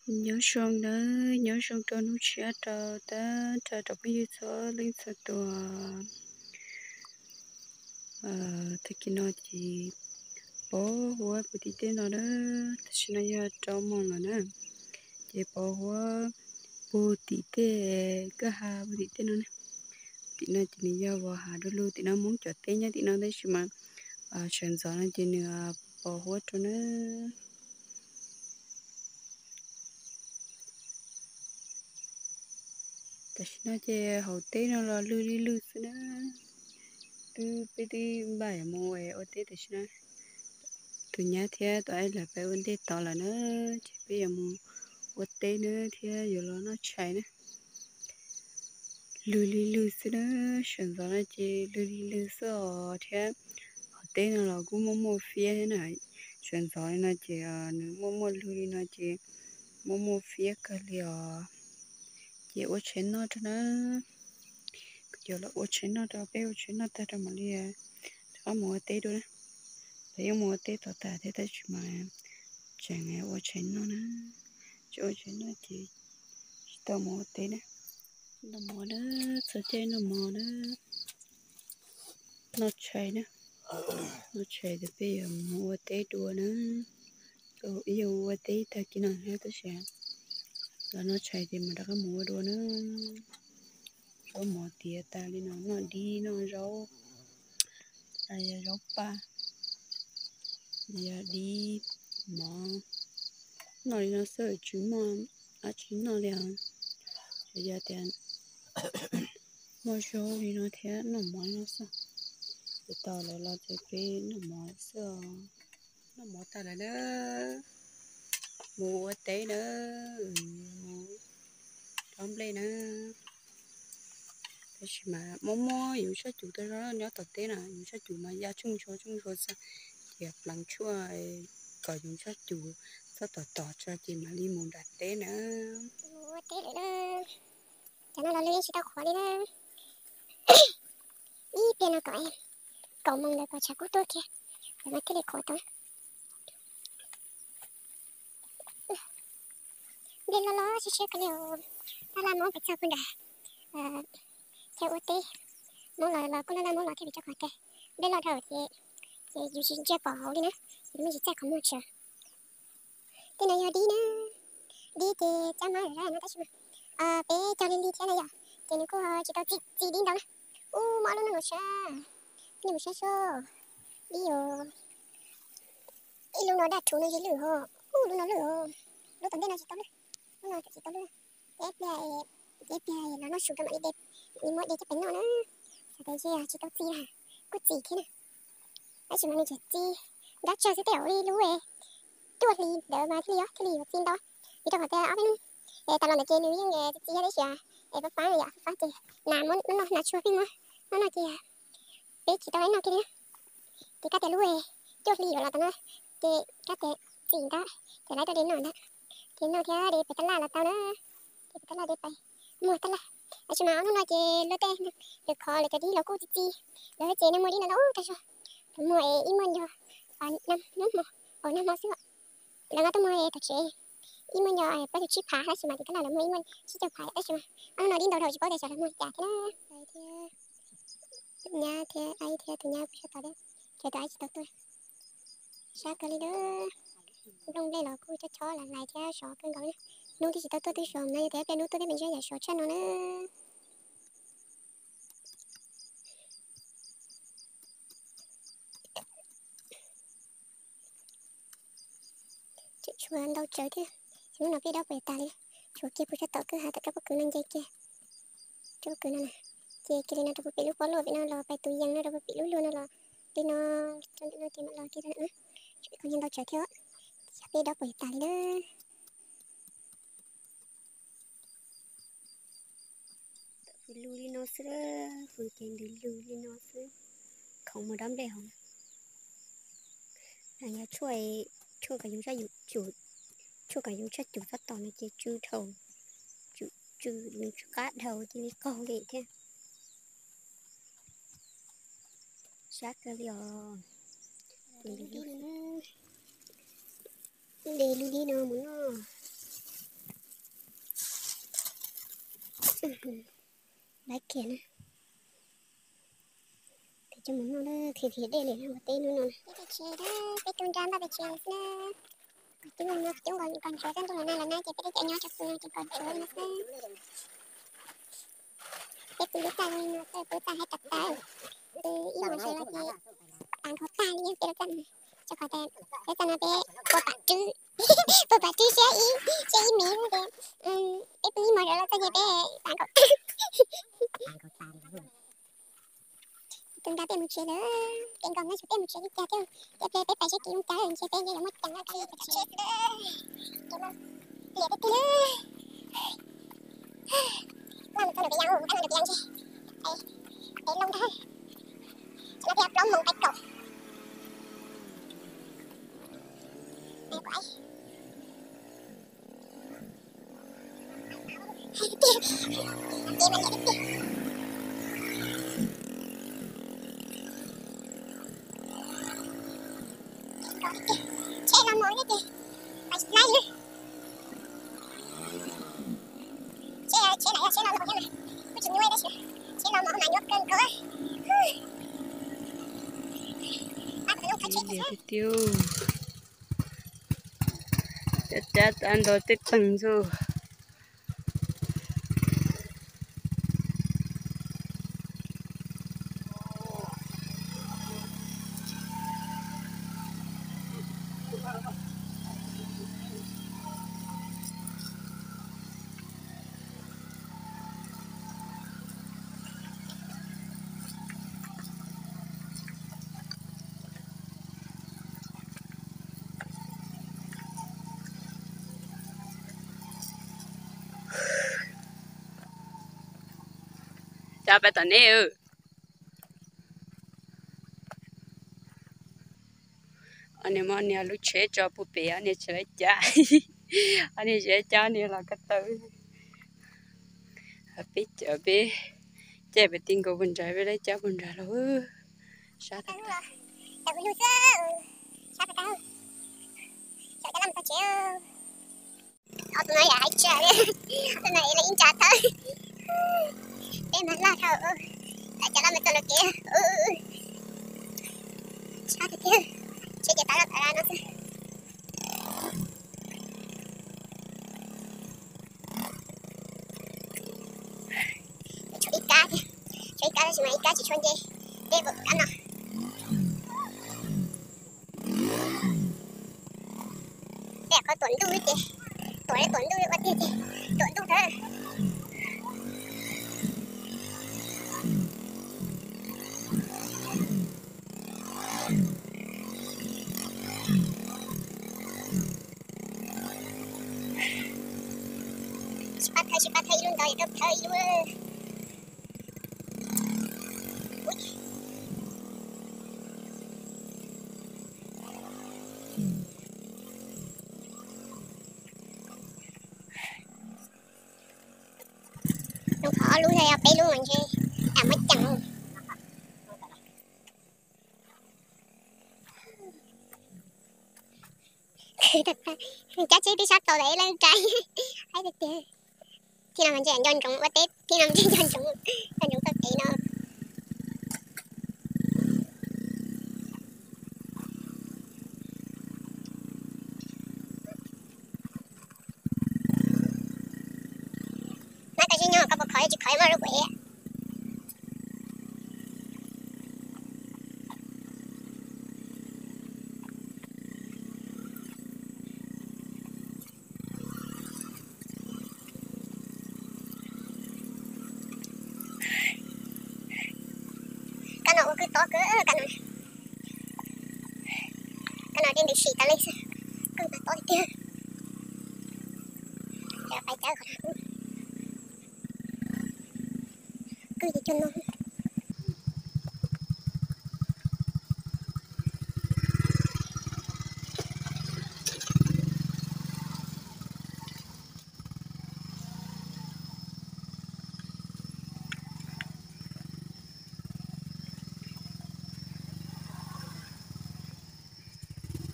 Nyob zoo nawb, nyob zoo rau hnub tshiab rau tag nrho rau phooj ywg txhua leej txhua tus. Tag kis no ces pov huab puag tim tej no na, tam sim no yog rau moos lawm na, ces pov huab puag tim tej kwj ha puag tim tej no na. Tim no ces nws yog vos hav du lug, tim no Hmoob cov teb nyob tim no tab sis mas sawv ntxov no ces nws pov huab rau na. Tam sim no ces hauv teb no los lwg li lwg xwb na. Twb peb twb npaj yuav mus ua teb tam sim no. Tus nyab thiab tus aib lawv peb ua ntej tod lawm na, ces peb yuav mus ua teb na thiab yuav los noj tshais na. Lwg li lwg xwb na, sawv ntxov no ces lwg li lwg xwb os thiab. Hauv teb no los kuj muaj muaj fiab thiab na, sawv ntxov li no ces nws muaj muaj lwg li no ces muaj muaj fiab kawg li os. Ces ua tshais noj rau na, kuv cov los ua tshais noj rau, peb ua tshais noj tag rau mam li rov qab mus ua teb dua na. Lawv yeej mus ua teb tod tas thiab tab sis mas tseem ua tshais noj na, tseem ua tshais noj ces tsis tau mus ua teb na. Noj mov na, txhua caij noj mov na, noj tshais na, noj tshais ces peb yuav mus ua teb dua na. Ib yam ua teb tag kis no thiab tab sis los noj tshais ces mam rov qab mus ua dua na. Zaub mov tiav tas li no, noj dib noj zaub, yog zaub paj, yog dib mov, noj li no xwb tsis muaj dab tsi noj li os. Yog tias muaj zaub li no thiab noj mov li no xwb. Ces tos lawv los ces peb noj mov xwb os. Noj mov tas lawm na, mus ua teb na, mus dob nplej na. Tab sis mas muaj muaj yus sab cum tau zoo nyob tom teb na, yus sab cum mas ya tseej ntshua tseej ntshua xwb, ces pleev tshuaj kom yus sab cum txhob tom tom tso ces mam li mus nram teb na. Mus ua teb lawm na, cov no los lwg tsis tau qhuav li na. Ib pliag no kom kaum moos ntawd kom tshav kub tuaj kiag, lawv thiaj li qhuav tau. Nplej loj loj siab siab kawg li os. Laj laj Hmoob pes txog puag nram chaw ua teb, Hmoob los los kuj laj laj Hmoob los thiab vim rau qhov tias nplej loj dhau ces, ces yus tsis ntsia pom hauv li na, yus me ntsis txaij qhov muag tshawv. Tej no yog dib na, dib ces cab mab zam zam no tab sis mas peb cog li li thiab na yom, ces nws kuj tsis tau txi txi dib ntau na. Ub, muaj ob lub no nus sab, nej mus saib sub, dib os. Ib lub no daj rhuv no yog lwj hos, ub lub no lwj os, lub tom ntej no tsis tau lwj, lub no tsis tau lwj. Ces ib pliag, ces ib pliag los noj su rau mam li de, mam li muab de coj pem noj na. Xav tias ntshe tsis tau txi na, kuj txi thiab na. Tab sis mas nws tseem txi nrab tsawg xwb, tej zaum li lub cuaj hlis ntawd mas thiaj li, thiaj li yuav txi ntau. Vim rau qhov tias ob peb hnub tas los ntawd ces nws yeej txi txi tab sis es fab fab yom, fab fab ces nas muab noj, nas tshuav fij muab noj noj ces peb tsis tau laib noj kiag li. Ces kab tias lub cuaj hlis yuav los tau na, ces kab tias txi ntawd ces laib tuaj de noj ntag. Ces noj thiab de pem tab laj los tau na, ces pem tab laj de pem muag tab laj. Tab sis mas ob hnub no ces luag tej, lawv khov lawv cov dib los kuj txi txi, lawv ces nej muag dib no tau tag zog. Lawv muag es ib muag nco, hnub hmo, nag hmo xwb. Lawv nqa tuaj muag tom tsev ib muag nco plaub caug tsib phav tab sis mas ces tab laj lawv muag ib muag tsib caug phav tab sis mas ob hnub no dib ntau dhau tsis paub tias xyov lawv muag li cas thiab na. Thiab tus nyab thiab aib thiab tus nyab pw sab tod thiab, ces tus aib tsis tau tuaj. Sab kawg li na, nplooj nplej los kuj chob chob lawm lais thiab sov kawg nkaus na. Hnub twb tsis tau tuaj twb sov no, yog tias pliag hnub tuaj thiab me ntsis yam sov tshaj no na. Tseem tshuav ntau tsawv thiab, hnub no peb dob puas tas li, tshuav kiag puag sab tom kwj ha tom rau pob kws no nce kiag. Rau pob kws no na, ces kiag li no rau puag pem lub pob luaj pem no los pais tus yees no rau puag pem lub luag no los li no, rau ntawm no ces mam los kiag rau ntawm no. Tshuav ib qho nyob ntau tsawv thiab, yog peb dob puas tas li na. Hws lug li no xwb, hws ces ntws lug li no xwb, khoov mus dob nplej hauv. Yog tshuaj, tshuaj kom yus tshaj cum, tshuaj kom yus tshaj cum txhob tom no ces tsw dhau, tsw, tsw nws tsw qab dhau cia li qaug li thiab. Sab kawg li os. De lub dib no mus noj. Lawv kiag na. Tes coj mus noj lawm, thim thim dej li ua teb hnub no na. Peb tus nra npaj pes tshiab xwb na. Coob no coob nkaus ntshiab xwb, ntuj los nag los nag ces peb teb chaws nyob tso xu no ces nkaus ntshiab no xwb. Peb pw lub txaj li no xwb, pw lub txaj haib tas tas. Pw ib hmos sawv los ces tas nkaus tag li peb lub txaj no. Rau qhov tias peb txaj no peb puas pam rwb, puas pam rwb siab ib, siab ib me xwb ces peb pw ib hmos sawv los txog ces peb tas nkaus tag. Tus nra peb mus tsev lawm, kev nkaus no ces peb mus tsev li cas thiab, ces pliag peb pais seb kev zoo cas ntshe peb ntshe yuav muaj ceem lawm. Pliag peb pw lawm. Laj mus txog ntawm peb yas, laj mus ntawm peb yas ntshe peb loo ntag. Tam no peb plaub moos peb kaum. Tsheb los mus thiab ces mas tsis laib li. Tsheb, tsheb lawm yog tsheb los mus thiab mas kuj tsis nyuaj tab sis tsheb los mus mas nyuaj kawg nkaus. Tiag tiag, cab cab tau nto tej teeg xwb. Cab peb tom nej. Ob niag muab niag lub tsheb tso puag pem, ob niag tsis laib cab. Ob niag tsis laib cab, ob niag los ko taw. Peb cab peb, caij pem ti nkaus puag nrad, peb laib cab puag nrad los. Sab tag. Ob tug no yam haib tshaj li, tus no ev lawv ib nra thawb, peb mas laj dhau, lam cov laj mus txog nram kev. Sab tiag tiag, tsheb ces tav laj tav laj no xwb. Tshuav ib kab thiab, tshuav ib kab tab sis mas ib kab tsis tshua nce, deb npaum kab no. Tej qhov tuam ntuj ces, tuam li tuam ntuj ua tiag ces tuam ntuj thawb. Sib pab thawb, sib pab thawb ib lub ntawd es rau thawb ib lub. Nws qhov ob lub thiab, yog peb lub mas ntshe tam muab ceem. Cab tsheb twb sab tau lawm leej rai. Haib tiag tiag. Thib no mas ntshe nco ntsoov ua teb, thib no ntshe nco ntsoov, nco ntsoov txoj kev no. Mab koj sib nyob koj puas khov, tsis khov muab lub kuam ev. Kab no ua kwj tob kawg, kab no, kab no dej ntws sim tas li xwb, kwj mas tob tiag tiag. Pais cawv qhov no. Kwj ces cuag no.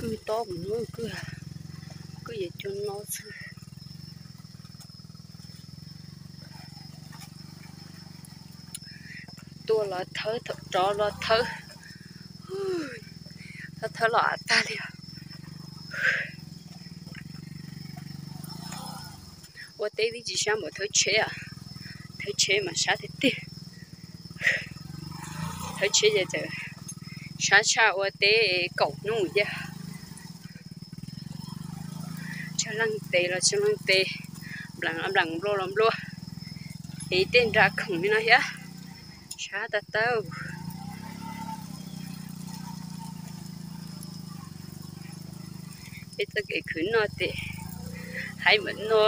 Kwj tob mus no, kwj, kwj yuav cuag no xwb. Tuaj los thawb, thaum rov los thawb, thawb los av tag li. Ua teb twb tsis sab npaum thawb tsheb, thawb tsheb mas sab tiag tiag. Thawb tsheb ces txawm sab tshaj ua teb kaum hnub thiab. Tsawg leej tes los tsawg leej tes, nplees los nplees, nplua los nplua, es tej nra khoom li no thiab. Sab tag tag. Peb txoj kev khwv noj ces haib npaum no.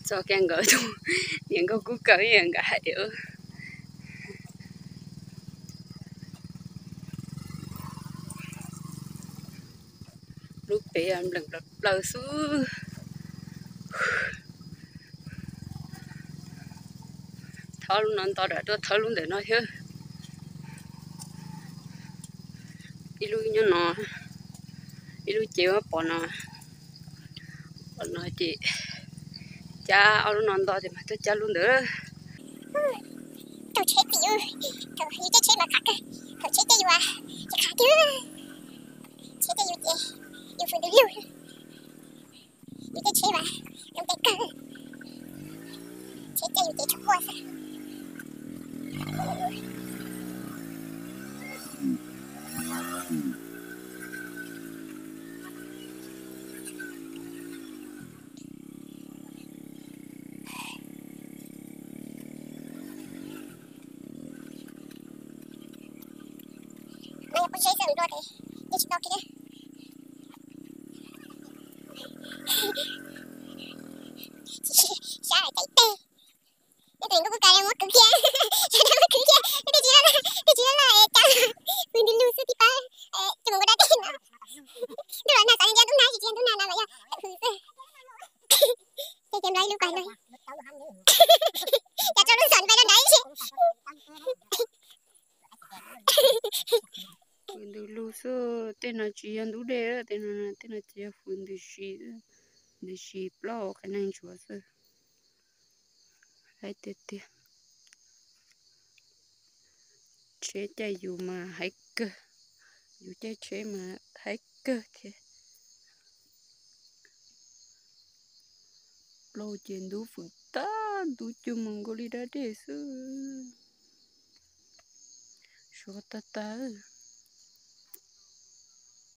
Txog kiag nkawd tus niam nkauj kub kaw, nkawd hais tias lub pem nplees plaws plaws xwb. Thawb lub no nto, rov tuaj thawb lub ntawm no thiab. Ib lub nyob no, ib lub ces pom no, pom no ces cab ob lub no nto ces mas tuaj cab lub ntawd. Thaum tsheb txim, thaum yus caij tsheb mas khav kawg, thaum tsheb caij yus ces khav tiag. Tsheb caij yus ces yus fwm ntws lug, yus caij tsheb mas zoo tes kawg, tsheb caij yus ces tshua quaj xwb. No yog pob zeb xwb, nplua ces yeej tsis tau kiag. Sab caij teg, nej tus nkauj kub kaw muab kwv kiag, sab dab muab kwv kiag, nej tsis laj, nej tsis laj cas, fwm ntws lug xwb tib pab, coj mus nkaum dab teg no. Ntuj los nag, xav ntsia ntub nag tsis ntsia ntub nag no mas yog hws xwb. Ces cia nplua ib lub ko, cas rau lub xom npais rau nrad ib si. Fwm ntws lug xwb, tej no tsis yog ntub dej, tej no, tej no tsis yog fwm ntws si, ntws si plaub qhov neeg ntsuav xwb. Haib tiag tiag. Tsheb caij yus mas haib kawg, yus caij tsheb mas haib kawg thiab. Plaub ces ntub fwm tag, ntub cuag mus nkaus li dab dej xwb. Suav tag tag.